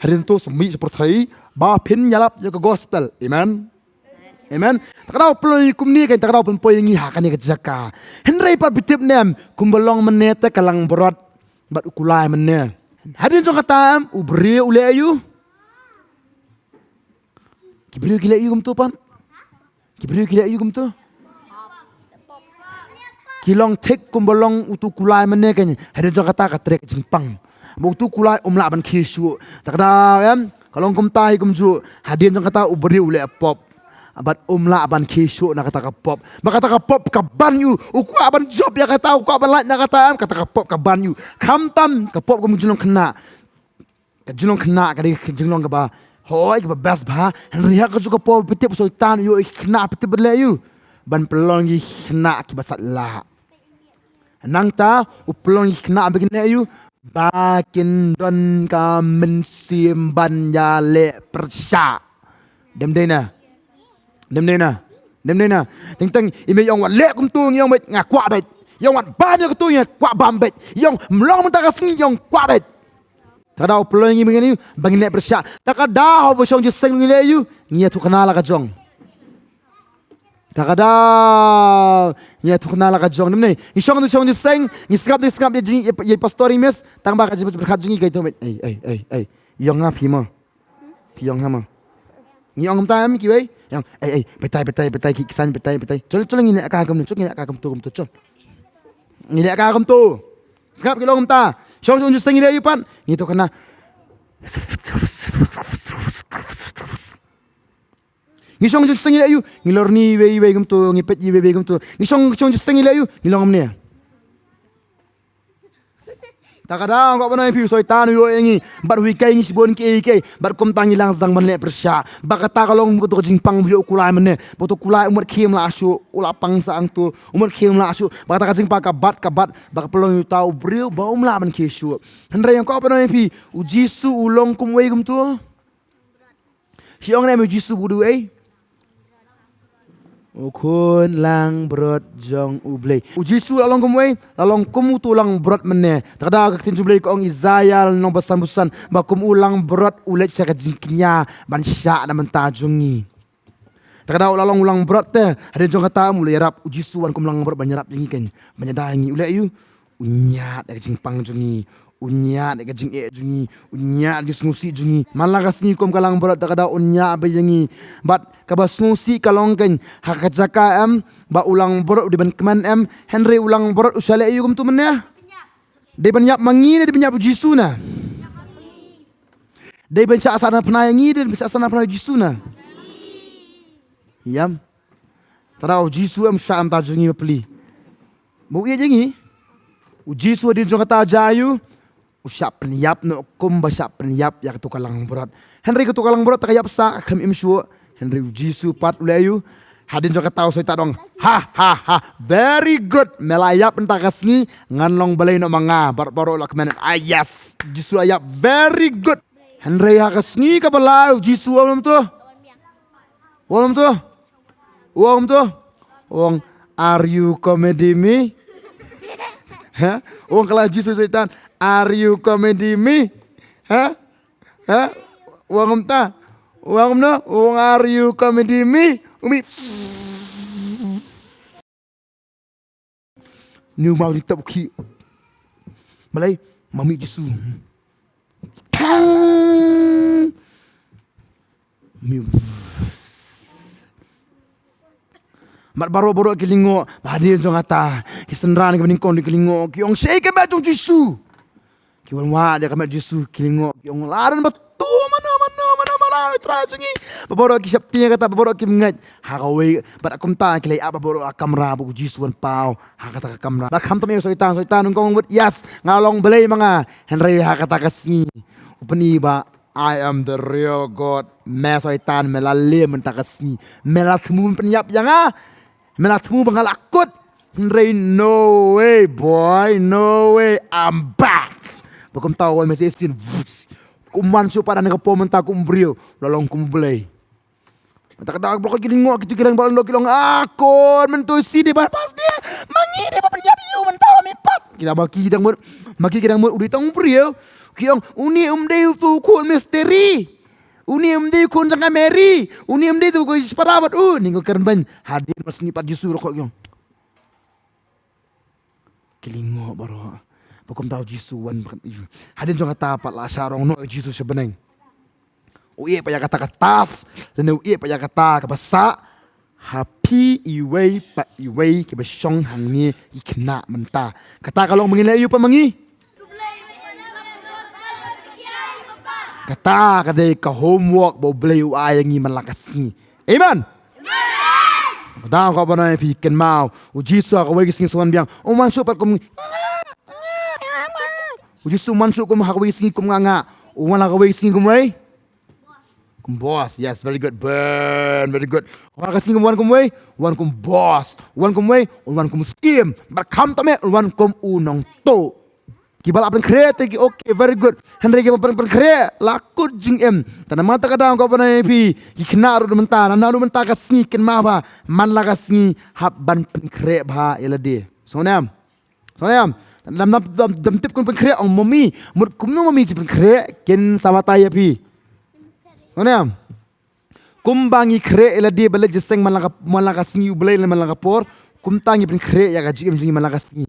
Hadien to sa mih sha pyrthei, ba phin ïalap ïa ka gospel. Amen. Amen. Ta ka dang u pynlong ïa kumne kan, ta ka dang u pynpoi ïa ngi ha kane ka jaka. Hynrei pat phi tip ne em, kumba long mynne te ka langbrot. Bad u kulai mynne. Hadien jong kata em, u briew u leh ïa u. Ki briew ki leh ïa u kumto pat. Ki briew ki leh ïa u kumto. Ki long thik kumba long utu u kulai mynne kan. Hadien jong kata ka trei ka jingpang. Ba utu u kulai um lah ban khie shuh. Ta ka dang em, ka long kumta hi kumjuh. Hadien jong kata u briew u leh pop. Bad um lah ban khie shuh na kata ka pop. Ba kata ka pop ka ban ïa u. U kwah ban jop ïa kata, u kwah ban lait na kata em, kata ka pop ka ban ïa u. Khamtam ka pop ka jinglong khynnah. Ka jinglong khynnah ka dei ka jinglong kaba, hooid, kaba best bha. Hynrei ha kajuh ka por phi tip u Soitan u ïoh ïa ki khynnah, phi tip ba leh ïa u. Ban pynlong ïa ki khynnah kiba sait lah. Nangta u pynlong ïa ki khynnah ba kin leh ïa u. ba kin don ka mynsiem ban ïaleh pyrshah. Dem dei na. Dem dei na. Dem dei na. Teng teng i mei i ong wat leh kumtu, ngi ong beit nga kwah beit. I ong wat bam ïa katu, nga kwah bam beit. I ong mlong mynta ka sngi, i ong kwah beit. Ta ka daw pynlong ïa ngi ba ngin leh pyrshah. Ta ka daw haba shong jingïaseng ngi leh ïa u, ngi ïathuh kane la ka jong. Ta ka daw ngi ïathuh kane la ka jong. Dem ne ngi shong, shong jingïaseng, ngi sngap, ngi sngap ïa jing, ïa, ïa pastor i mes. Tang ba ka jingpyrkhat jong ngi ka ïathuh beit. Ei, ei, ei, ei. I ong nga phi mo. Phi ong nga mo. Ngi ong kumta em kiwei. I ong ei, ei, batai, batai, batai, ki ksan, batai, batai. Chol, chol, ngi leh ka kumtu, chol, ngi leh ka kumtu, kumtu, chol. Ngi leh ka kumtu. Sngap ki long kumta. Shong, shong jingïaseng ngi leh ïa u pat. Ngi ïathuh kane. Ngi shong jingïaseng ngi leh ïa u, ngi lorni iwei iwei kumtu, ngi peit iwei iwei kumtu. Ngi shong, shong jingïaseng ngi leh ïa u, ngi long kumne. Ta ka daw nga kwah ban ong ïa phi, u Soitan u ïoh ïa ngi bad u hikai ïa ngi shibun kiei kiei. Bad kumta ngi lang sdang ban leh pyrshah. Ba kata ka long katu ka jingpang ba u ïoh u kulai mynne. Ba utu u kulai um wat khie ym lah shuh, u la pang sha hangtu, um wat khie ym lah shuh. Ba kata ka jingpang ka bat, ka bat, ba ka pynlong ïa uta u briew ba um lah ban khie shuh. Hynrei nga kwah ban ong ïa phi, u Jisu u long kum uwei kumtu. Shu ong ne em u Jisu ba u dei uei? U khun langbrot jong U Blei. U Jisu la long kum uei? La long kum utu u langbrot mynne. Ta ka daw ka ktien jong U Blei ka ong Isaïah lynnong ba san phew san ba kum u langbrot u leit sha ka jingkñia ban shah na bynta jong ngi. Ta ka daw la long u langbrot te hadien jong kata em u la ïarap, u Jisu wan kum langbrot ban ïarap ïa ngi, kan ban ïada ïa ngi. U leh ïa u, u ñiad ïa ka jingpang jong ngi, u ñiad ïa ka jingeh jong ngi, u ñiad ïa ka jingsngewsih jong ngi. Man la ka sngi kum ka langbrot ta ka daw un ñiad bha ïa ngi. Bad kaba sngewsih ka long, kan, ha ka jaka em ba u langbrot u dei ban kmen em, hynrei u langbrot u shah leh ïa u kumtu mynne. Dei ban ïap ma ngi ne dei ban ïap u Jisu na? Dei ban shah sahnarphna ïa ngi, dei ban shah sahnarphna ïa u Jisu na? Ïam. Ta ka daw u Jisu em u shah na bynta jong ngi, bapli. Ba u ïeit ïa ngi. U Jisu hadien jong kata u jia ïa u, u shah pynïap noh kumba shah pynïap ïa katu ka langbrot. Hynrei katu ka langbrot ta ka ïap sah, kam im shuh. Hynrei u Jisu pat u leh ïa u. Hadien jong kata u Soitan u ong, ha ha ha, very good. Me la ïap mynta ka sngi, ngan long blei noh ma nga. Bad baroh la kmen, ah yes, Jisu la ïap, very good. Hynrei ha ka sngi kaba lai u Jisu u ong kumtu. U ong kumtu. U ong kumtu. U ong, are you comedy me? Ha? U ong ka la Jisu Soitan, are you comedy me? Ha? Ha? U ong kumta. U ong kumno? U ong, are you comedy me? U mih. Ni u maw ni tap ki. Balei? Ma mih Jisu. Tang. Mih. Bad baroh baroh ki lyngngoh, ba hadien jong kata ki synran kiba nyngkong ki lyngngoh, ki ong shaei ka met jong Jisu. Ki wan wad ïa ka met Jisu, ki lyngngoh, ki ong la don ba tu mano mano mano mano, Trai jong ngi. Ba baroh ki sheptieng ïa kata, ba baroh kim ngeit. Ha kawei bad kumta ki la ïa ap ba baroh ha kamra ba u Jisu un paw ha kata ka kamra. Ba kham tam ïa u Soitan, Soitan un ong bad, yes, nga long blei ma nga. Hynrei ha kata ka sngi u pyni ba I am the real God. Me Soitan, me la leh mynta ka sngi. Me la thmu pynïap ïa nga. Me la thmu ba nga la kut. Hynrei no way, boy, no way, I'm back. Ba kumta u wan me shisien. Kum man shu pat na ka por mynta kum briew, la long kum blei. Mynta ka dak brok ki lyngngoh, kitu ki rang balang dok ki long, ah, kon mynta shi dei ba pas dei. Ma ngi dei ba pynïap ïa u mynta, me pat. Kita ba ki dang mut, ma ki dang mut u dei tang briew. Ki ong, uni um dei utu u khun misteri. Uni um dei u khun jong ka Mary. Uni um dei utu u khun shipara bad u. Ni ko kren ban. Hadien ba sngi pat Jisu rok ki ong. Ki lyngngoh baroh. Ba kumta u Jisu wan. Hadien jong kata pat la shah rong noh u Jisu sha bneng. U ïeh pat ïa kata ka task, lane u ïeh pat ïa kata kaba sah ha phi iwei pa iwei kiba shong hangne, ki khynnah mynta. Kata ka long ma ngi leh ïa u pat ma ngi. Kata ka dei ka homework ba U Blei u ai ïa ngi man la ka sngi. Amen. Kata ka ban ai phi kynmaw, u Jisu ha kawei ka sngi sa wan biang. Um wan shuh pat kum, u Jisu um wan shuh kum ha kawei ka sngi kum nga nga. Um wan ha kawei ka sngi kum wei. Kum boss. Yes, very good, Ben. Very good. Ha ka sngi kum wan kum wei, wan kum boss. Wan kum wei, wan kum syiem. Bad kham tam eh, wan kum u nongtuh. Kiba la pynkhreh te ki, okay, very good. Hynrei kiba pyn-, pynkhreh la kut jingim. Te namar kata ka daw nga kwah ban ong ïa phi, ki khynnah ruh mynta, na, na ruh mynta ka sngi, kynmaw ba man la ka sngi hap ban pynkhreh bha ïa lade. Sngewbha ne em? Sngewbha ne em? Dang, dang, dang, dang tip kum pynkhreh, ong mummy, mut kumno mummy jingpynkhreh, kin sa batai ïa phi. Sngewbha ne em? Kumba ngi khreh ïa lade ba leit jingïaseng man la ka, man la ka sngi U Blei lane man la ka por, kumta ngi pynkhreh ïa ka jingim jong ngi man la ka sngi.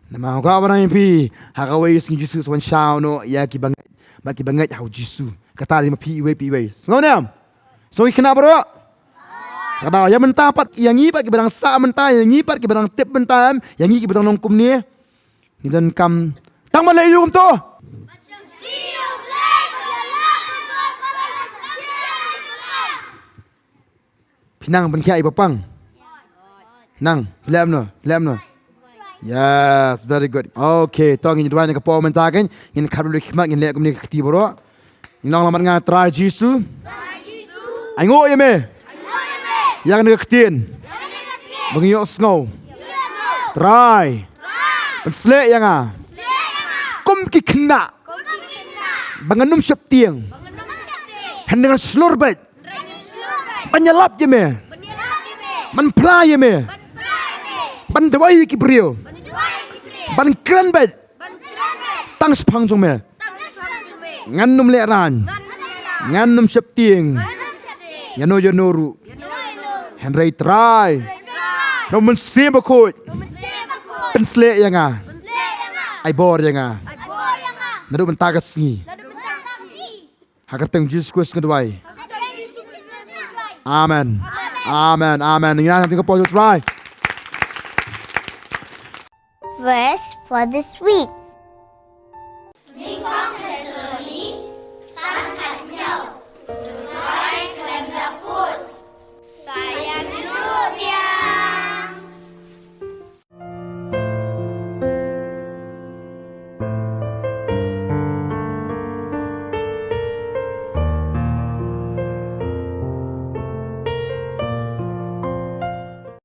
Namar nga kwah ban ong ïa phi, ha kawei ka sngi U Jisu u sa wan shaw noh ïa kiba ngeit, bad kiba ngeit ha U Jisu. Kata lei ma phi iwei pa iwei. Sngewbha ne em? Sngewbha ki khynnah baroh. Kata ïa mynta pat ïa ngi pat kiba dang sah mynta, ïa ngi pat kiba dang tip mynta em, ïa ngi kiba dang long kumne. Ngi donkam tang ban leh aïu kumto? Phi nang pynkhiah ïa i ba pang? Nang, phi leh kumno, phi leh kumno? Yes, very good. Okay, to ngin duwai na ka por mynta kan, ngin khap lynti khmat, ngin leh kumne ka kti baroh. Ngin ong lang bad nga, Trai Jisu. Ainguh ïa me ïa kane ka ktien ba ngi ïohsngew. Trai, pynshlei ïa nga kum ki khynnah ba ngan ym sheptieng, hynrei ngan shlur beit ban ïalap ïa me, ban phla ïa me, ban duwai ïa ki briew, ban kren beit tang shaphang jong me. Ngan ym lehraiñ, ngan ym sheptieng ïano ïano ruh. Hynrei Trai, na U Mynsiem Bakhuid, pynshlei ïa nga, ai bor ïa nga naduh mynta ka sngi. Ha ka kyrteng Jisu Khrist nga duwai. Amen. Amen. Amen. Ngi nang tang ka por, Trai. Verse for this week.